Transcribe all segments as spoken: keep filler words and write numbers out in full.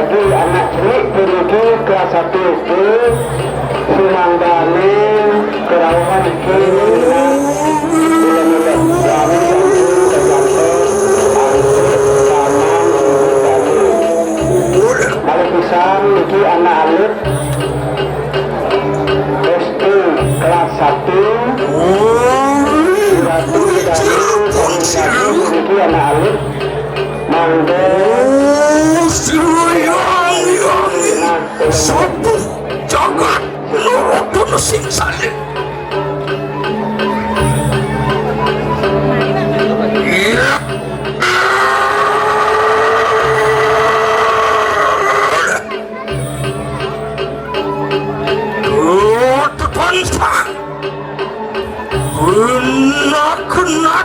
Di anak cilik puniki kelas satu S D, sumanggané kerauhan niki minat ulen-ulen. Wami sampun kajantos antuk taman ibu tadi. Malih pisan niki anak alit S D kelas satu. Ratu Danu sampun niki anak alit. Mangga. Sabuh jagat nurutun sing salib. Kena-kena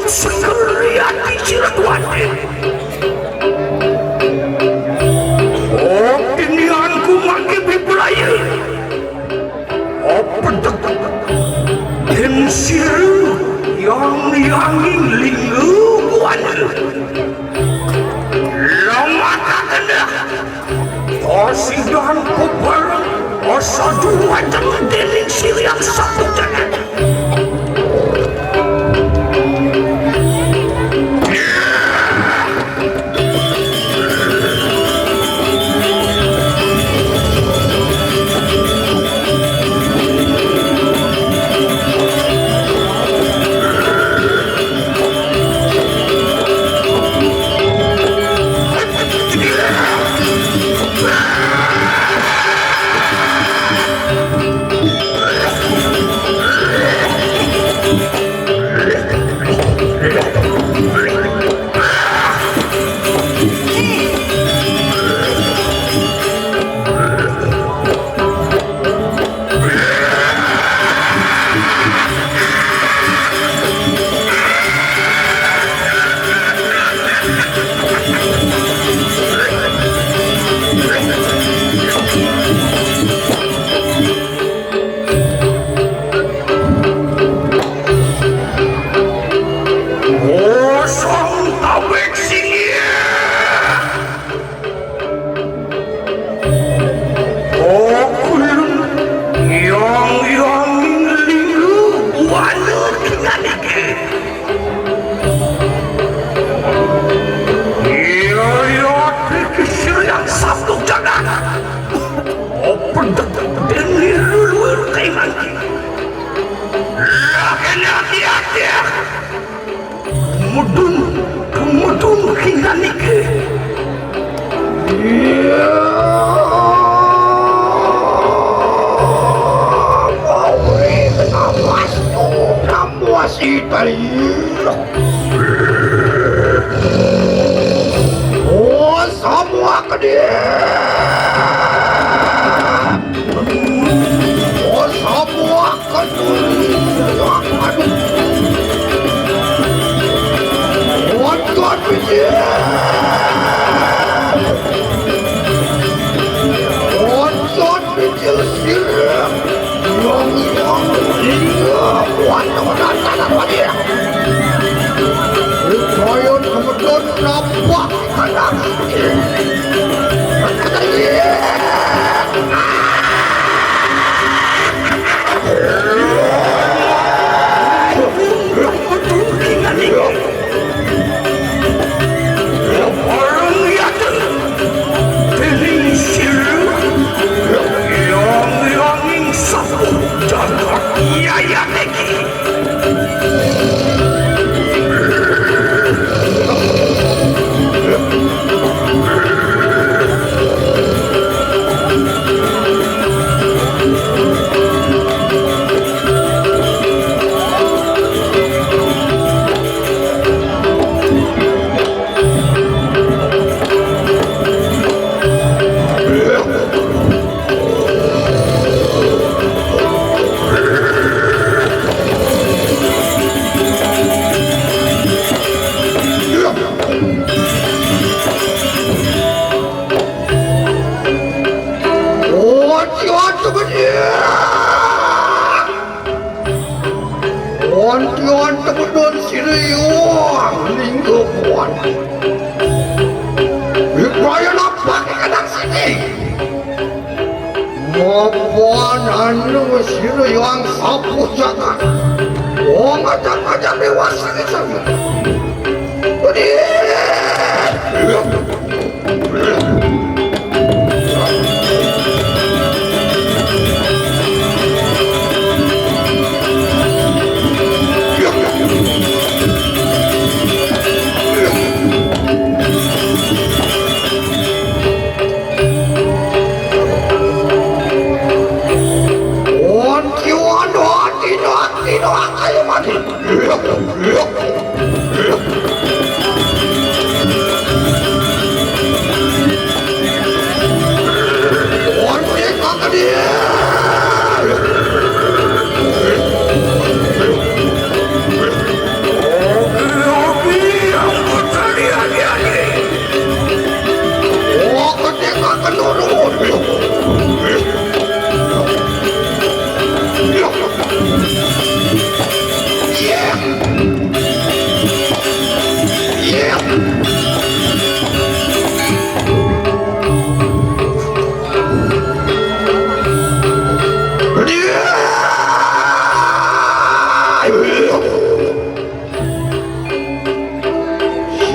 Sekeriati sirat wadin. Oh, dinianku mangke bibelaya. Oh, pedek. Den siru yang yanging linggu buana. Lamat akendah. Kasidan pebareng, asadu wajeng dening siriang saputenan. Kosong tabek singgih. Okulun yang yang linggu buana kinganike. Iya, iya, pikir yang sabuk jagat. Opendek deni lulur kaimangki. Lakan hati-hati. Mudun, mudun kinganike. Iya. Mawi namas, namas itai. Oh, semua ke dia. Oh, semua ke dia. Aduh. Oncot biji. Oncot biji sirip. Yang, yang, iya, kuat teman tanah lagi. Upaya kemudian nampak anak. Ontion temenan. Ontion temenan siriang linggo kuat. Ibraya napak kadang sini. Mapan anu siriang sapu jagat. Wong ajak-ajak dewa sini sami. Pedih. Ayo mati.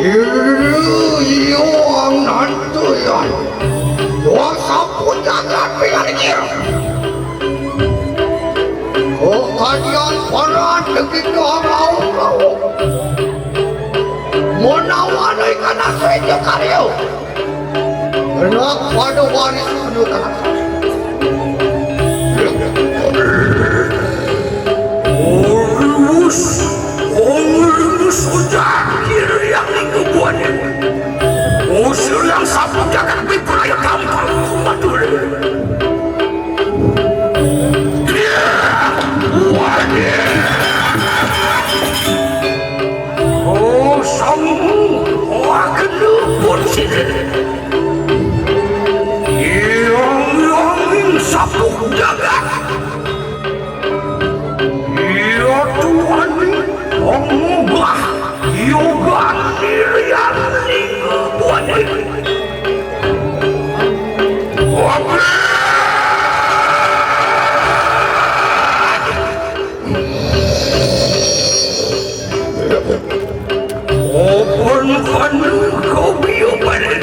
Siruyuang nantuyan. Dua sapu jagat pinganikir. Kekadian paran deki kau-kau. Menawan ikan asli jokario. Enak pada waris anu tanah. Urus, urus ujar kiri yang lingkubuan. Usir yang sapu jagat biperaya gampang. Matur. Waduh. Oh, samu, oh, akan luput sini. Iang-iangin sapu jagat. Iya tuan, oh, mubah. Yogan dirian lingkubuan. Waduh. Open kanu kau biu balik.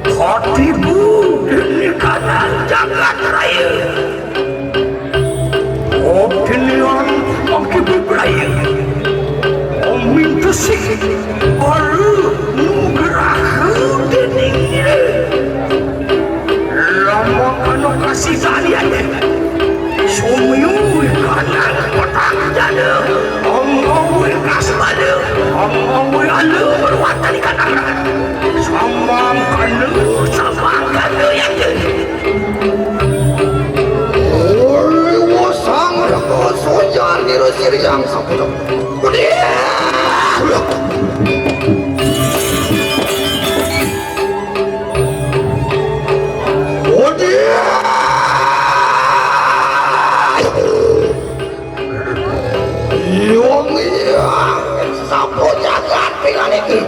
Hatimu ini kanan jagat raya. Opinion mangkipi raya. Omin tusik baru nugerah dening ira. Lamun kana kasih talian, sumiyu kanang petang jana, anggawi kasbada, anggawi ala berwatan kanang. Samang kana, samang kana yang jadi. Oi, wasang rego sojar niro siriang sapulo. Udah. Odi! Yung yang sapu jagat pingaliki.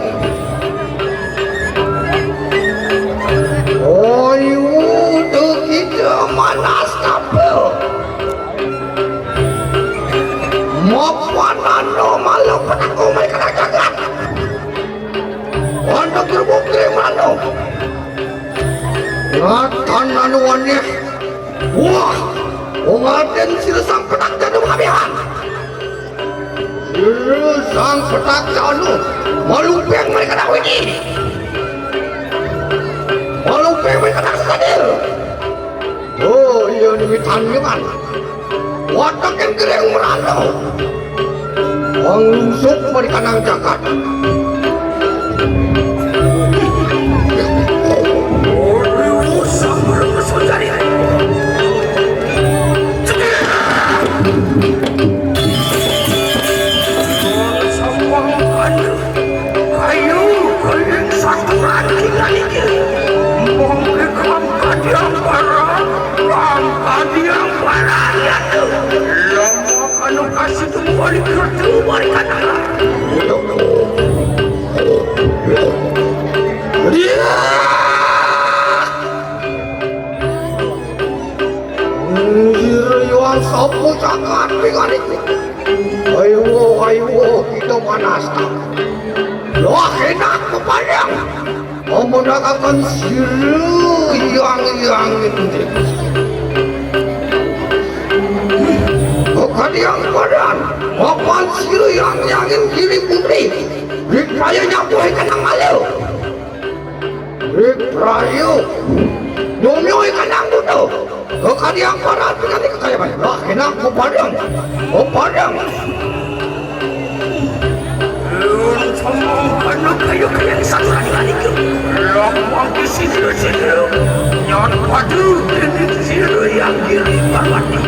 Oyu, tu kita manas kapil. Mapanano malu panaku mereka jagat. Anak gerbong krim anu. Ngatan anu wanih. Wah, wong aden sira sang petak janu kabehan. Sira sang petak janu. Malupeng mereka dak widi. Malupeng mereka dak sadil. Oh, iya, nimitan ngiman. Watek yang kering merantau. Wong lungsuk mari kanang jagat. Ora usah berusah dari. Ayo, kalian saturan tinggal ini. Mungkin kamu kadiang barang, kamu kadiang barang ya tuh. Lama kalau kasih tuh balik kerja, balik kata. Iya. Anjir, yuan sapu jagat pinganik. Ayo, ayo, kita manas. Wah, enak kepadang. Memenangkan siru yang yang ini. Bukan yang padan, mapan siru yang yang ini kiri putri. Rikaya nyapu ikan yang malu. Riprayu. Dumyo ikan nang buto. Kekadiang parat pikati kekaya bae. Lah, kenang kepadang. Kepadang. Lun sombong kana kaya kaya satu lagi lagi ke. Lah, mangki sidra-sidra. Nyan padu, ini sidra yang kiri parwati.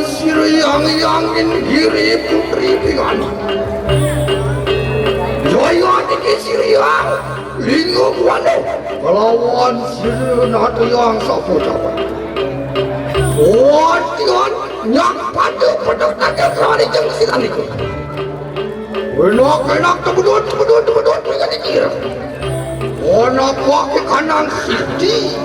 Sira Hyang Hyang Indiri Putri Pingan. Jaya niki Sira Hyang Lingga Buana kelawan Sira Nata Hyang Saputra. Wonten nyang pada pedhot kagem rarijeng silanika. Enak-enak tebedut, tebedut, tebedut, mengani kira. Ana pakai kanang siti.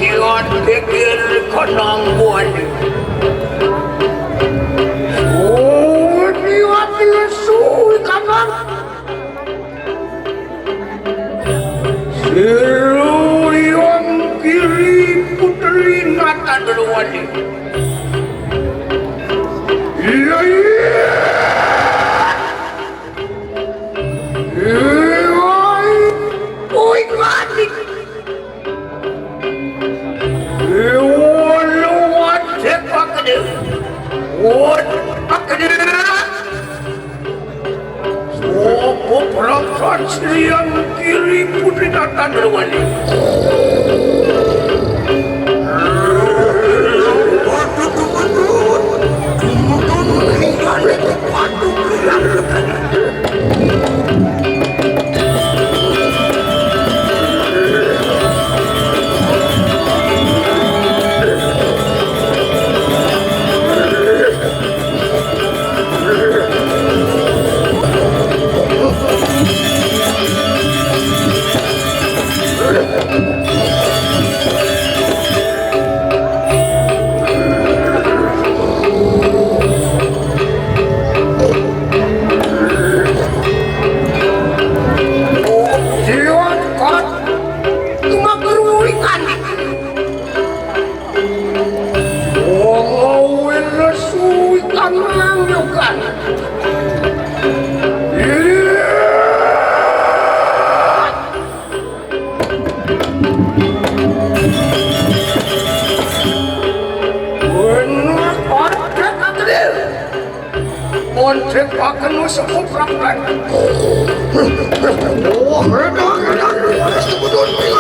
Wonten pikir kanang buana. Suwi ati suwi kanan. Sira Hyang Giri Putri Nata Drawani. Iya, iya. Iya, iya. Oi, mati. Won, won, cek pakde. Won, pakde. Sopo perasaan Sri Hyang Giri Putri Nata Drawani? Wong wis suwi kang nanggukan. Iya. Bener, padet, Adil. Pon cek paken wis cukup rampung. Wah, redak, redak, redak, sebetulnya.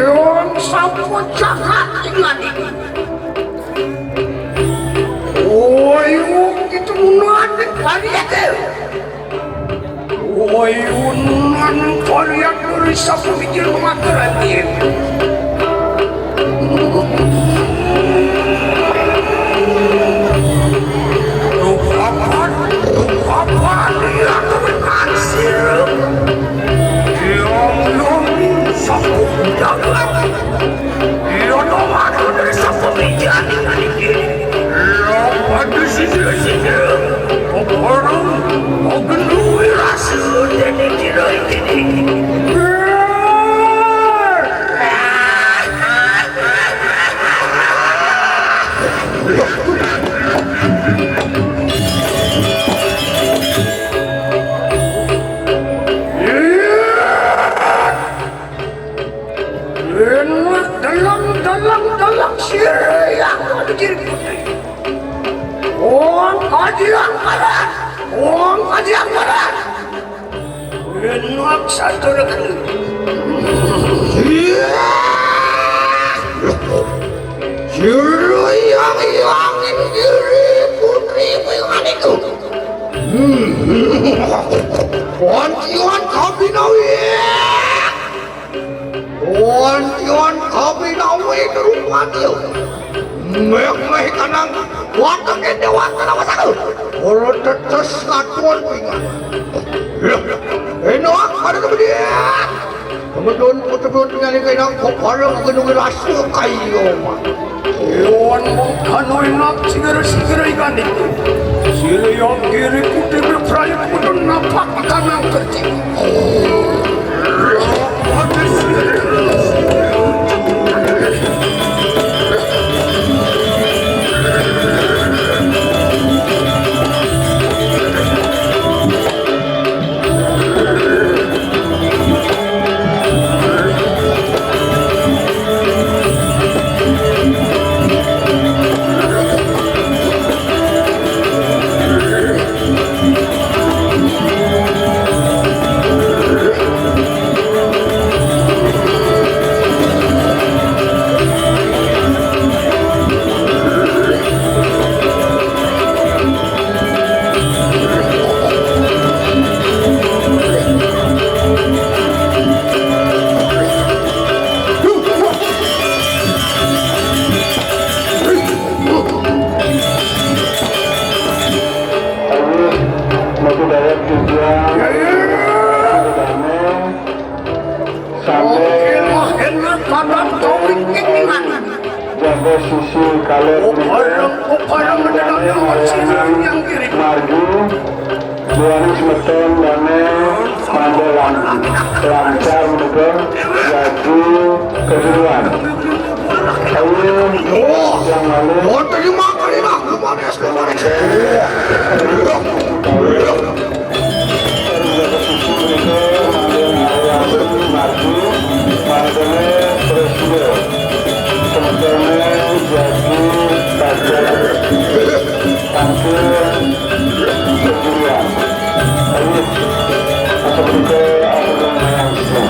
Wong sampun jagat ingani. Woi, wong itu munane variate. Woi, unan variat dari sapa mikir mengatakan ini. Rupapan, rupapan, dia kemenangan sirup. Iya, iya, iya, sapa jagat. Iya, no, aku dari sapa mikir ingani. Iya, pada sini, sini. Orang, orang duwe rasa dene kira iki. Enak dalam, dalam, dalam sira yang ada diri putri. Wong kaji angkaran, wong kaji angkaran. Enak satu rekan. Iya. Sira yang, yang diri putri penganiku. Hmm. Wan kiwan kabinawi. Iyo. Meh-meh kanang wateké déwata lawas aku. Ora tetes katon pingan. Loh, énak ada kemudian. Kemudian putu-putu nyali kena kok ada ngegenungi rasa kayo mah. Iwan mengkano enak sigira-sigira ikan itu. Sila yang kiri putih berperayap putun napak kanang kecil. Ayo, mau ke dalam juga. Sampai jaga sisi kaler margi. Buaning semeton dané mandé lan-, lancar menika jagi kejuruan. Ayo, yang lalu. Oh, terima kasih, Bang. Kemarin, kemarin. Jaga sisi menika mandé lan-, margi, mandéné terus. Semetonné jagi baca. Tangkil perguruan. Ayo, aku berdoa, aku berdoa.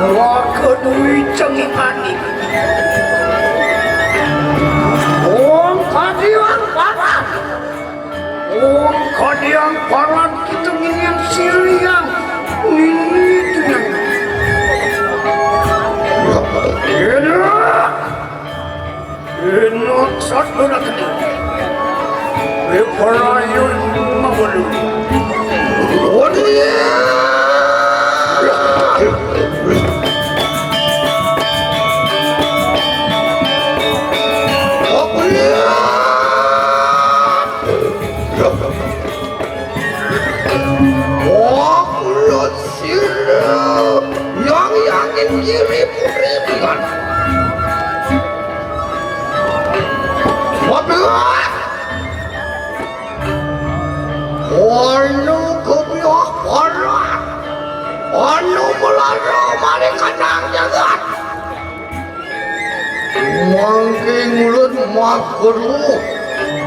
Wah, kedui cengimani. Om Kadiang Paran. Om Kadiang Paran kita nginian siriang. Ini tuh. Enak. Enak. Maksud guna kena. Beperayu mabulu. Odi. Aku lihat. Wah, mulut sirip yang yakin diri putri dengan. Waduh. Anu kebiah parah. Anu melara mari kandang jagat. Mangke ngulun maguru.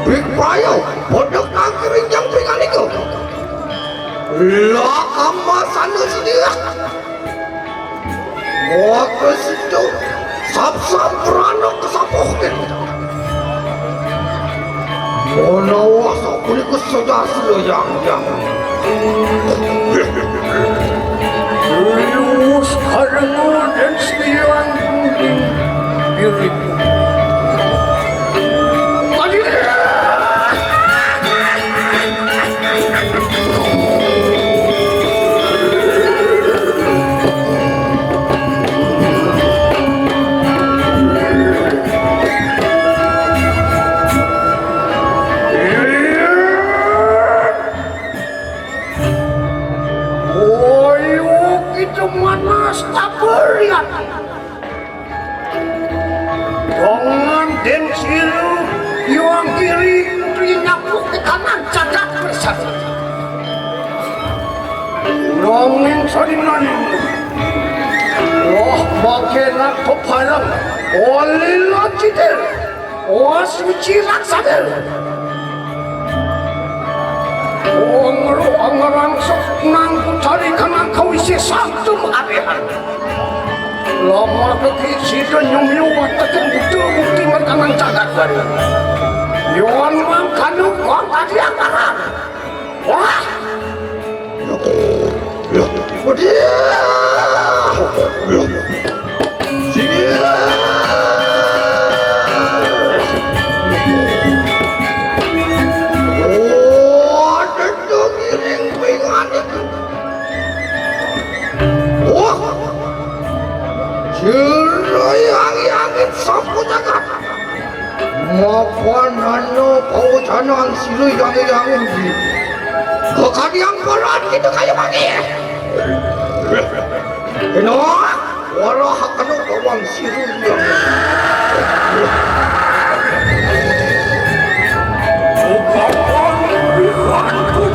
Bik prayo, bodok nangkiring jang pringalika. Lakama sana sidia. Maka situ, sap-sap prana kasapuhin. Menawa sapunika saja sila yang, yang. Liwus karena dan siang kuning diriku. Ayo kita manas tak berian. Jangan den siru iwang kiri rinapuk ke kanan cacat bersatu. Nanging salinan wah makenak pepalang olila citil. Wah suci laksana. Wong roh angarangsuk nang kucari kanang kawisi santum adehan. Lama kekisi dan nyumyu watekin butuh bukti merkanang cagat baru. Yuan mangkanu kong tadi angkaran. Wah. Mapanana pawacanan sira yang-yang di. Kakadiang paran kita kaya mati. Kena, wala hakana bawang sira yang.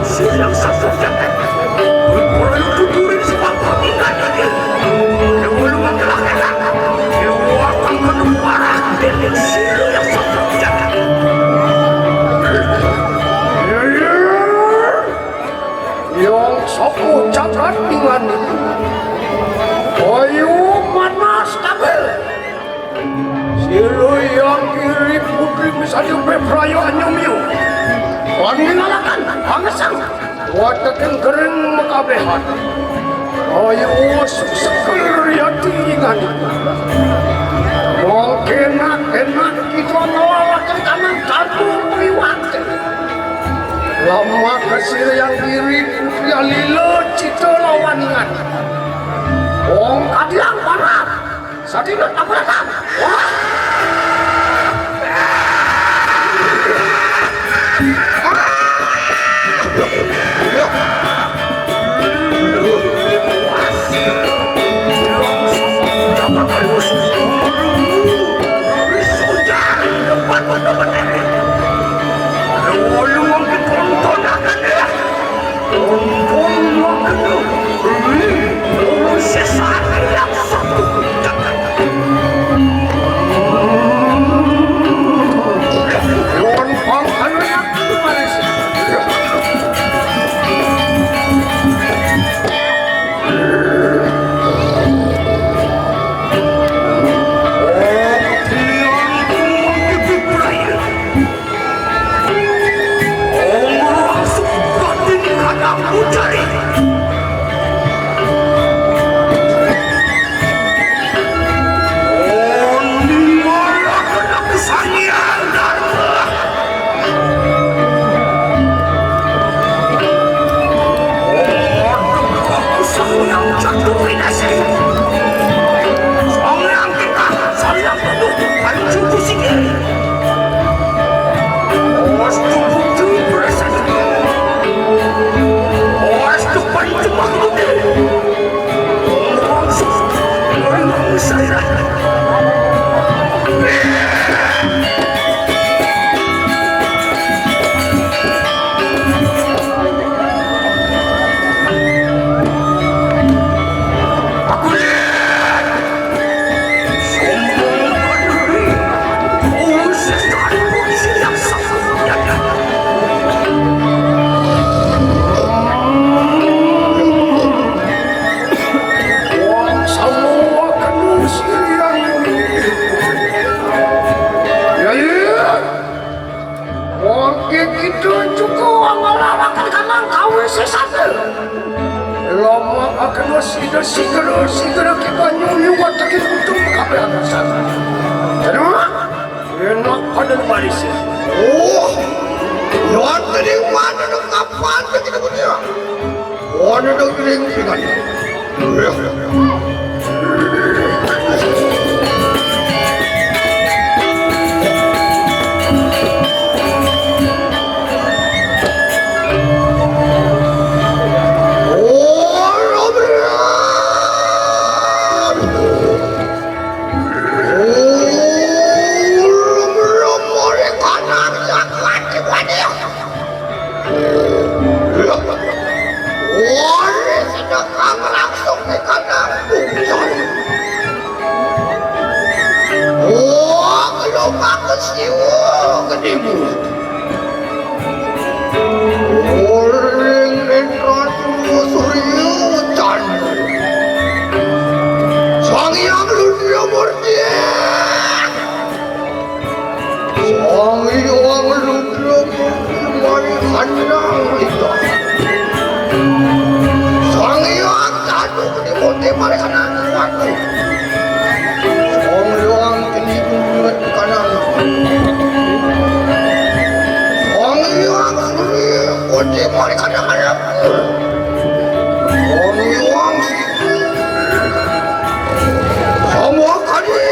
Sira yang satu jagat. Berpura tuturin sebab pernikahan ini. Yang belum menggerakkan. Yang akan menempara. Sira yang satu jagat. Yang sapu jagat dengan itu. Ayo manas tampil. Sira yang kiri putri bisa diupe prayo anyumyu. Lan ningalakan pangesang. Wateking kering makabehan. Ayo seger yati dengan itu. Mangkenak-enak kita ngelalakan kanan kartu priwati. Lama kesir yang diri putri alila cita lawan ingat. Wong kadiang parat. Sadina tabrakan. Wah. Sesat. Lama akan sida sigera, sigera kita nyunyuwat lagi untuk kabeh alasan. Terus, enak pada Malaysia. Oh, luar tadi mana nak kapan kita punya? Mana nak ring dengan? Wari sedekah langsung di kandang bujang. Oh, kalau aku siwa gedimu. Uling Indra Surya Chandra. Sang Hyang Rudra Murti. Sang Hyang Rudra Murti mari kandang kita. Sang Hyang Chandra Murti mari kandang kita. Sang Hyang Tinggi Bumi mari kandang. Sang Hyang Surya Murti mari kandang. Sang Hyang Semua kali,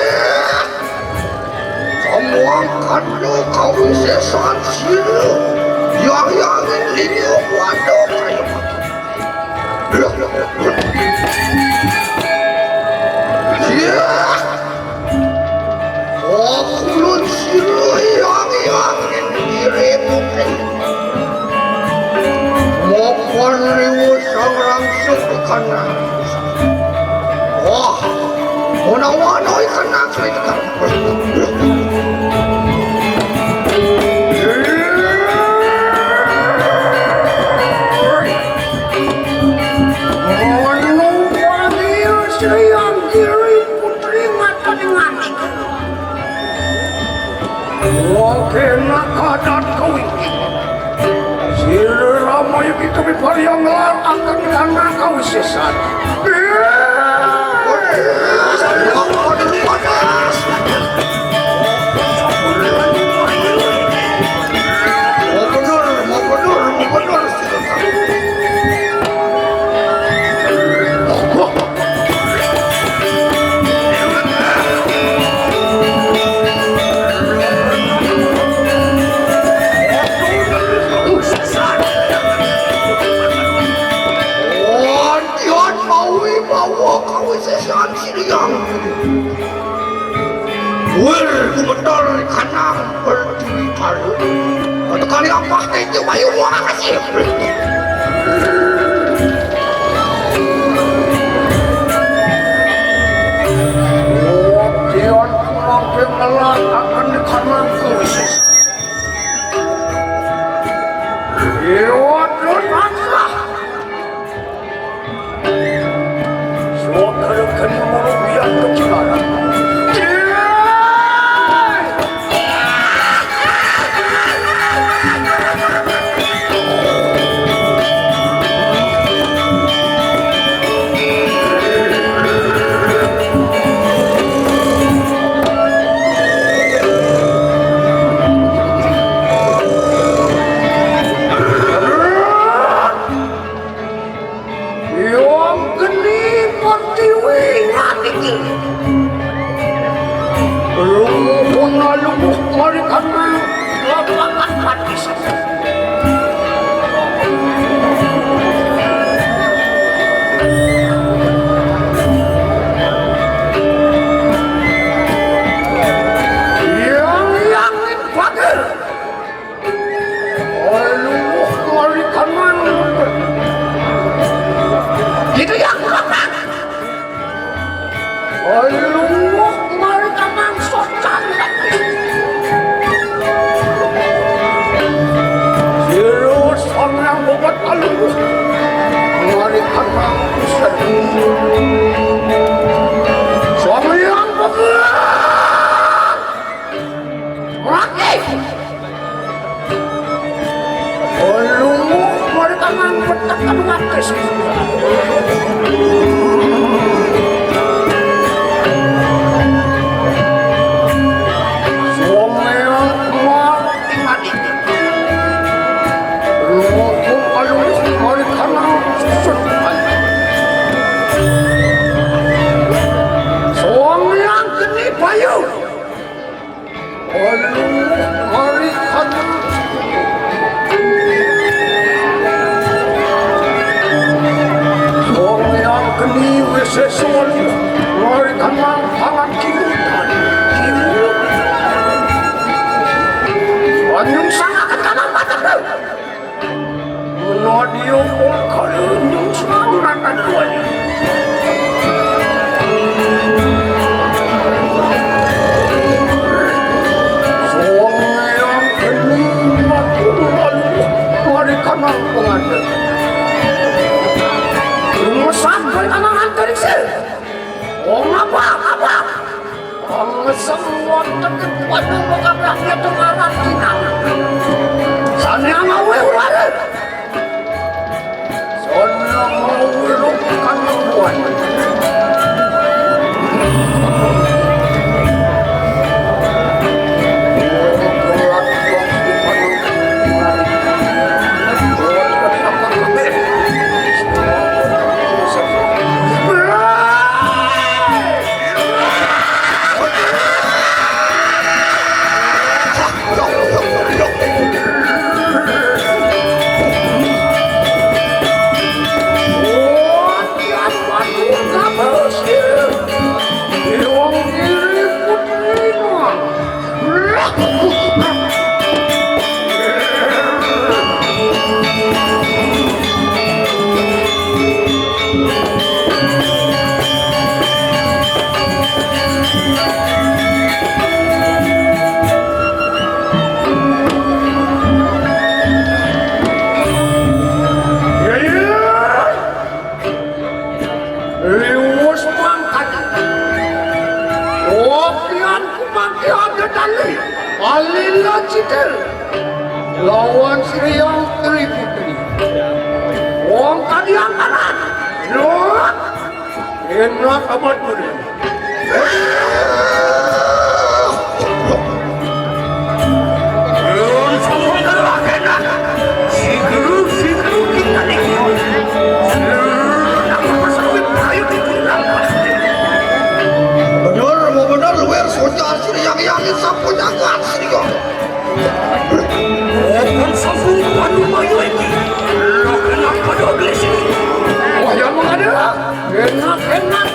semua kali kau sesan sila. Yang yang ini waduh kayu. Ya. Oh, kulun sila yang yang ini putri. Mapan riwa sang rangsuk di kandang. Wah, menawa noi kandang saya tekan. Menawa dia Sri Anggiri Putri mata dengan Wong kena kadat kawingking. Sira ramai kita bipariang lar akan dana kawisesan. Mau bener, mau bener, mau bener. Wantian mawi mawa kawisesan siliang. Wir gumetar kanang pertiwi kalu. Tekan yang pasti itu bayu wong kasih. Wantian pulang ke ngelat akan dikanang kawisesan. Iwat lutansa. Suwakala kena marupian kecinaran. Iwang geni pertiwi ngatiki. Lumuhun lumuh mari kana lapangan pati sepuh. Yang yakin pager. Aluh, mari kanan. Gitu ya, kurang. Aluh, mari kanan socan. Terus orang bobot aluh. Mari kanan. Suami yang bobot. Lagi. Olu, mari tangan Aduh, mari kanu. Wong yang keni wis sesuai, mari kanang pangan kiwutan. Kiwutan. Anyun sangat kanang patah. Menawa dia pun kaya nyungsang ratan tuan. Suang yang kini mati lalu mari kanang pengantin. Rumesan kaya kanang antariksa. Oh, ngapa, ngapa? Pangesem wonten ing padang pekabrahnya tungaran kinang. Sane ngawe ulare. Sane ngawe lukan lubuan. Liwus mangkat. Opian kumangke ada tali. Alila Citil. Lawan Sri Tri Putri. Wong kadiang kanan. Lur. Enak amat dulu. Bener, mau bener, luar sojar sini yang yang sapu jangan sini kok. Open sapu padu mayu iki. Lo kena pada gelis ini. Wah, yang mana? Enak, enak.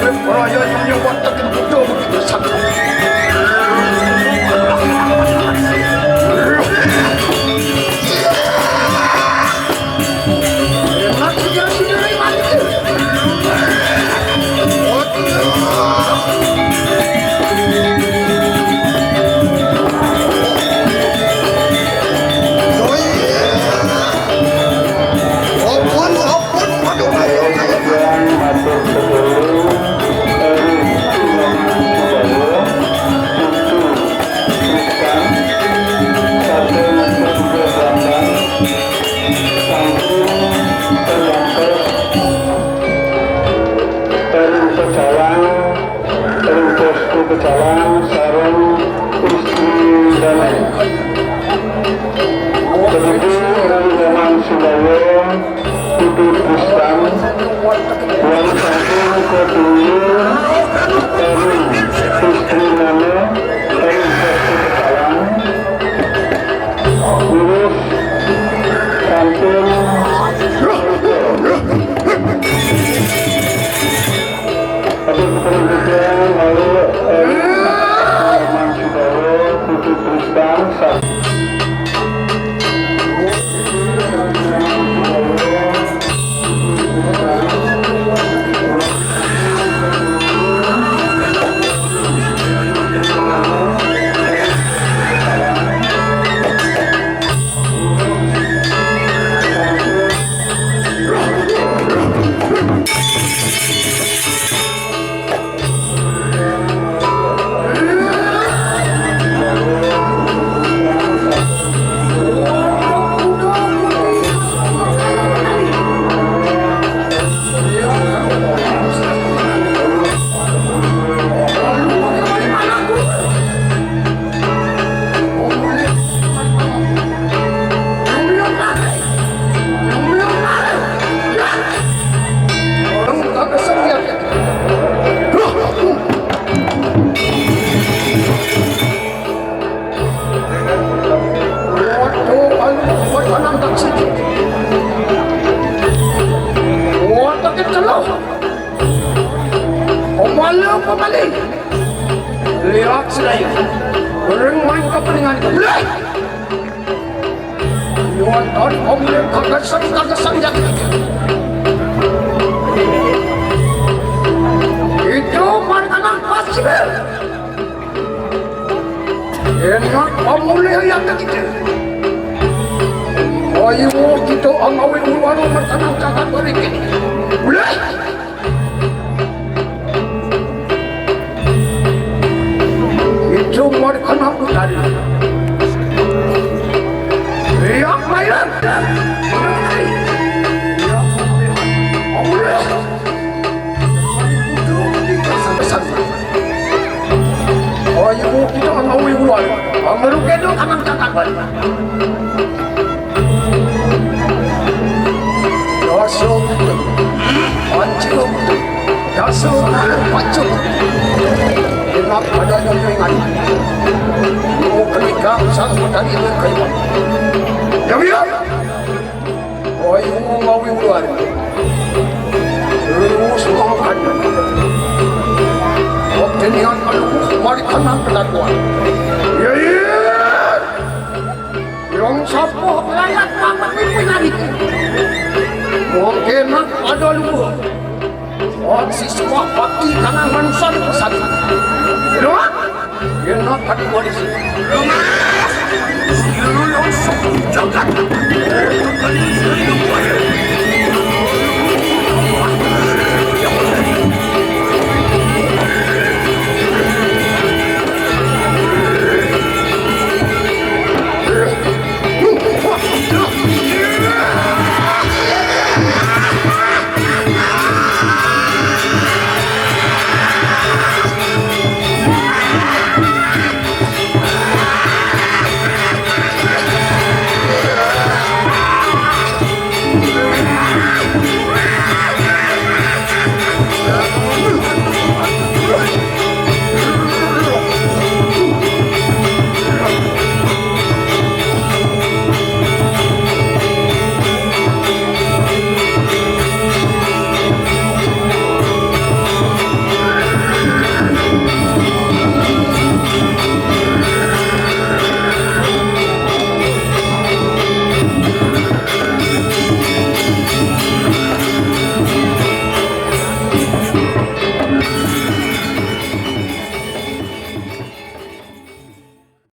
Raya dunya watek kuda begitu sakti. Enak sudah sudah mati. Ampun, ampun, aduh, aduh, aduh. Matur sedulur, Eri Sulaiman Subowo, Putu Tristan, Raden Praduga Bambang, sampun tergantos Eri Pecalang, Eri Posko Pecalang, sareng istri dane. Begitu Eri Leman Subowo, Putu Tristan, warisanipun keturunan Eri Istri Nana, Eri Sesti Pecalang, Lurus sampun. Aduh, kemudian lalu Eri Leman Subowo, Putu Tristan, sa- Waduh, ayo, buat anak tak sini. Waduh, kecelok. Pemalu, pemalu. Lihat sedaya. Bereng main kepentingan. Lihat. Wonten pemilik gagasan-gagasan yang itu markanang pasir. Enak pamulih yang ketiga. Ayo kita angawi uwara markanang cagar berikit. Mulai. Itu markanang utari. Riak mayat. Ayo kita angawi uwara. Amaru kedo kanang cagar. Dasa, panca, dasa, panca. Genap pada nyunyuingan. Mau kenikah sang petani berkaitan. Ya, ya. Oi, mau ngawi ular. Terus makan. Waktu niat aduh, mari kenang penatuan. Ya, ya. Yang sapuh layat mamat mimpinan itu. Mungkin ada lupa. Wong siswa bakti kanang manusia di pusat. Luak. Yang nak tadi polisi. Luak. Yang langsung jagat.